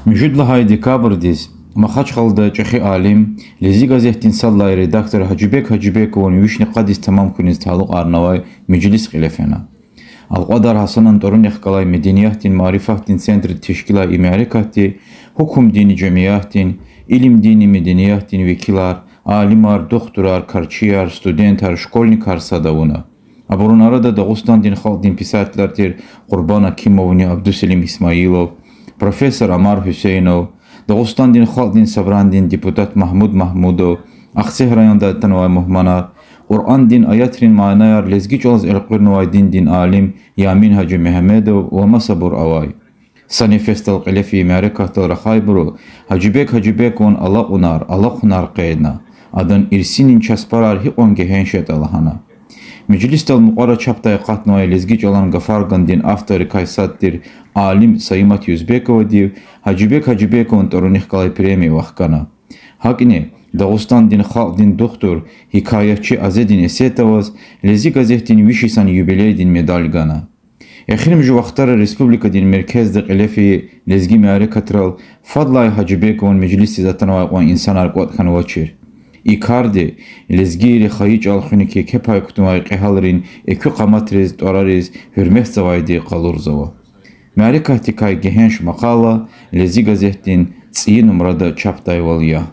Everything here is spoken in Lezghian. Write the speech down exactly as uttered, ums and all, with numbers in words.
Муьжуьд лагьай декабрдиз Махачкъалада чӀехи алим, Лезги газетдин сад лагьай редактор Гьажибег Гьажибегован вишни къад йис тамам хьуниз талукьарнавай межлис кьиле фена. Алкьвадар Гьасанан тӀварунихъ галай медениятдин, марифатдин центрди тешкилай и мярекатди гьукумдинни жемиятдин, илимдинни медениятдин векилар, алимар, духтурар, карчияр, студентар, школьникар сад авуна. Абурун арада Дагъустандин халкьдин писателар тир Къурбан Акимовни Абдуселим Исмаилов, профессор Амар Гьуьсейнов, Дагъустандин Халкьдин Сабрандин депутат Магьмуд Магьмудов, Ахцегь райондай атанвай мугьманар, Къуръандин аятрин манаяр лезги чӀалаз элкъуьрнавай диндин алим Ямин-гьажи Мегьамедов ва масабур авай. Са нефесдал кьиле фейи мярекатдал рахайбуру Гьажибег Гьажибегован алакьунар, алахъунар къейдна, адан ирсинин часпарар гьикьван гегьенш ятӀа лагьана. Межлисдал мукьвара чапдай акъатнавай лезги чӀалан гафаргандин авторрикай сад тир алим Саимат Юзбековадив Гьажибег Гьажибегован тӀварунихъ галай премия вахкана. ГьакӀни Дагъустандин халкьдин духтур, гьикаятчи Азедин Эсетоваз Лезги газетдин виш йисан юбилейдин медаль гана. Эхиримжи вахтара республикадин меркезда кьиле фейи лезги мярекатрал фадлай Гьажибегован межлисдиз атанвай кьван инсанар кӀватӀ хьанвачир. И карди лезгийри хайи чӀал хуьник еке пай кутунвай кьегьалрин экуь къаматриз, тӀварариз гьуьрметзавайди къалурзава. Мярекатдикай гегьенш макъала Лезги газетдин цӀийи нумрада чапдайвал я.